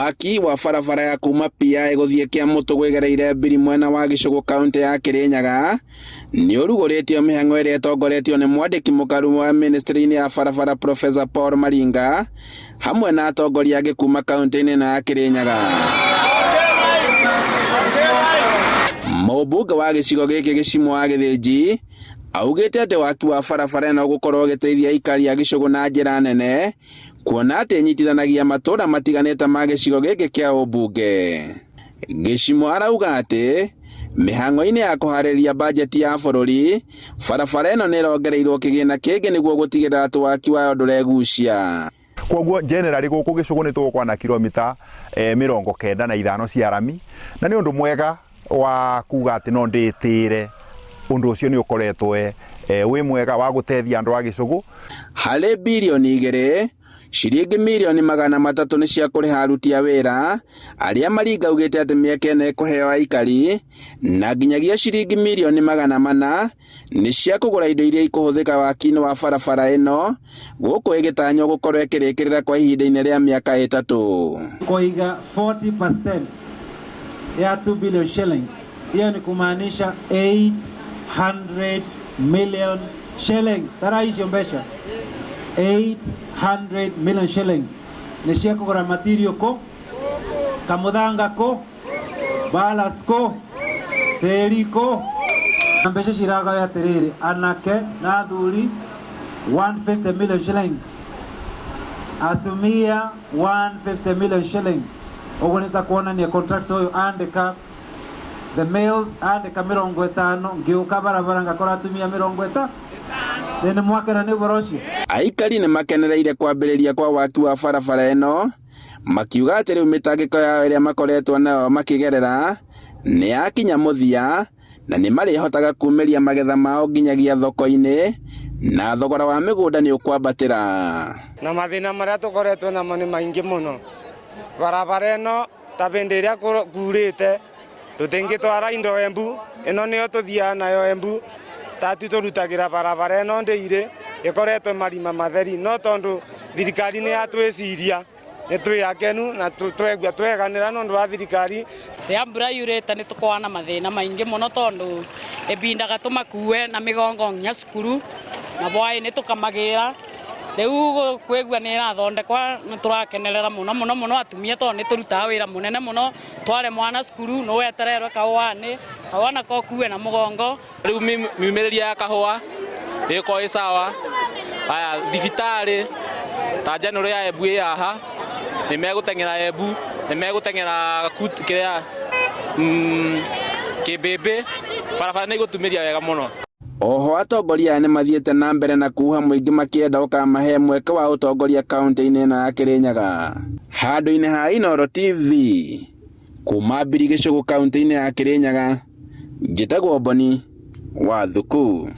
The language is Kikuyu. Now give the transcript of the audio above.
Waki wa barabara ya kuma PI gũthiĩ Kĩamũtũ gwĩgereire Mbiri mwena wa Gĩcũgũ kaũntĩ ya Kĩrĩnyaga nĩ ũrugũrĩtio mĩhang'o ĩrĩa ĩtongoretio nĩ mwandĩki mũkaru wa ministry-inĩ ya barabara Professor Paul Maringa hamwe na atongoria angĩ kuma kaũntĩ-inĩ ĩno ya Kĩrĩnyaga. Mũmbunge wa gĩcigo gĩkĩ Gĩcimũ wa Gĩthĩnji augĩte atĩ waki wa barabara ĩno ũgũkorwo ũgĩteithia aikari a Gĩcũgũ na njĩra nene kuona atĩ ĩnyitithanagia matũũra matiganĩte ma gĩcigo gĩkĩ kĩa ũmbunge. Gĩcimũ arauga atĩ mĩhang'o-inĩ ya kũharĩrĩria bajeti ya bũrũri, barabara ĩno nĩ ĩrongereirwo kĩgĩna kĩngĩ nĩguo gũtigĩrĩra atĩ waki wayo ndũregucia. Kwoguo generally gũkũ Gĩcũgũ nĩ tũgũkorwo na kilomita 95 cia rami, na nĩ ũndũ mwega wa kuga atĩ no ndĩtĩre ũndũ ũcio nĩ ũkoretwo wĩ mwega wa gũteithia andũ a Gĩcũgũ. Harĩ birioni 2, ciringi mirioni 300 nĩ cia kũrĩha aruti a wĩra arĩa Maringa augĩte atĩ mĩeke ĩno ĩkũheo aikari, na nginyagia ciringi mirioni 400 nĩ cia kũgũra indo iria ikũhũthĩka waki-inĩ wa barabara ĩno, gũkũ ĩgĩtanywo gũkorwo ĩkĩrĩkĩrĩra kwa ihinda-inĩ rĩa mĩaka 3. Koiga 40% ya 2 billion shillings, hiyo ni kumaanisha 800 million shillings. Tara icio mbeca 800 million shillings nĩ cia kũgũra material kũ kamuthanga kũ balas kũ tĩri kũ na mbeca ciragayo atĩrĩrĩ anake na athuri 150 million shillings, atumia 150 million shillings. Ũguo nĩ ta kuonania contractor ũyũ andĩka the males andĩka 50, ngĩũka barabara ngakora atumia 50. Nĩ mwakena nĩ ũhoro ũcio. Aikari nĩ makenereire kwambĩrĩria kwa waki wa barabara ĩno, makiuga atĩ rĩu mĩtangĩko yao ĩrĩa makoretwo nayo makĩgerera nĩ yakinya mũthia na nĩ marĩhotaga kumĩria magetha mao nginyagia thoko-inĩ na thogora wa mĩgũnda nĩ ũkwambatĩra. Na mathĩna marĩa tũkoretwo namo nĩ maingĩ mũno. Barabara ĩno ta hĩndĩ ĩrĩa kurĩte tũtingĩtwara indo Embu, ĩno nĩyo tũthiaga nayo Embu, tatu tũrutagĩra barabara ĩno ndĩirĩ ĩkoretwo marima matheri, no tondũ thirikari nĩ yatwĩciria nĩ twĩ akenu na twegua tweganĩra nĩ ũndũ wa thirikari. Rĩrĩa mbura yurĩte nĩ tũkoragwo na mathĩna maingĩ mũno tondũ ĩbindaga tũmakue na mĩgongo nginya cukuru na hwaĩ-inĩ tũkamagĩra. Rĩu kwĩgua nĩ ĩrathondekwa nĩ tũrakenerera mũno mũno mũno atumia tondũ nĩ tũrutaga wĩra mũnene mũno, tware mwana cukuru nĩ wetererwe kahũa-inĩ, kahũa nako ũkue na mũgongo. Rĩu miumĩrĩria ya kahũa ĩgũkorwo ĩ sawa. Aya thibitarĩ ta general ya Embu ĩ haha, nĩ megũteng'era Embu, nĩ megũteng'era kĩrĩa Kĩmbĩmbĩ, barabara nĩ igũtumĩria wega mũno. Oho atongoria aya nĩ mathiĩte na mbere na kuha mũingĩ makĩenda ũkamahe mweke wa ũtongoria kaũntĩ-inĩ ĩno ya Kĩrĩnyaga. Handũ-inĩ ha Inooro TV, kuma Mbiri Gĩcũgũ kaũntĩ-inĩ ya Kĩrĩnyaga, njĩtagwo Boni wa Thuku.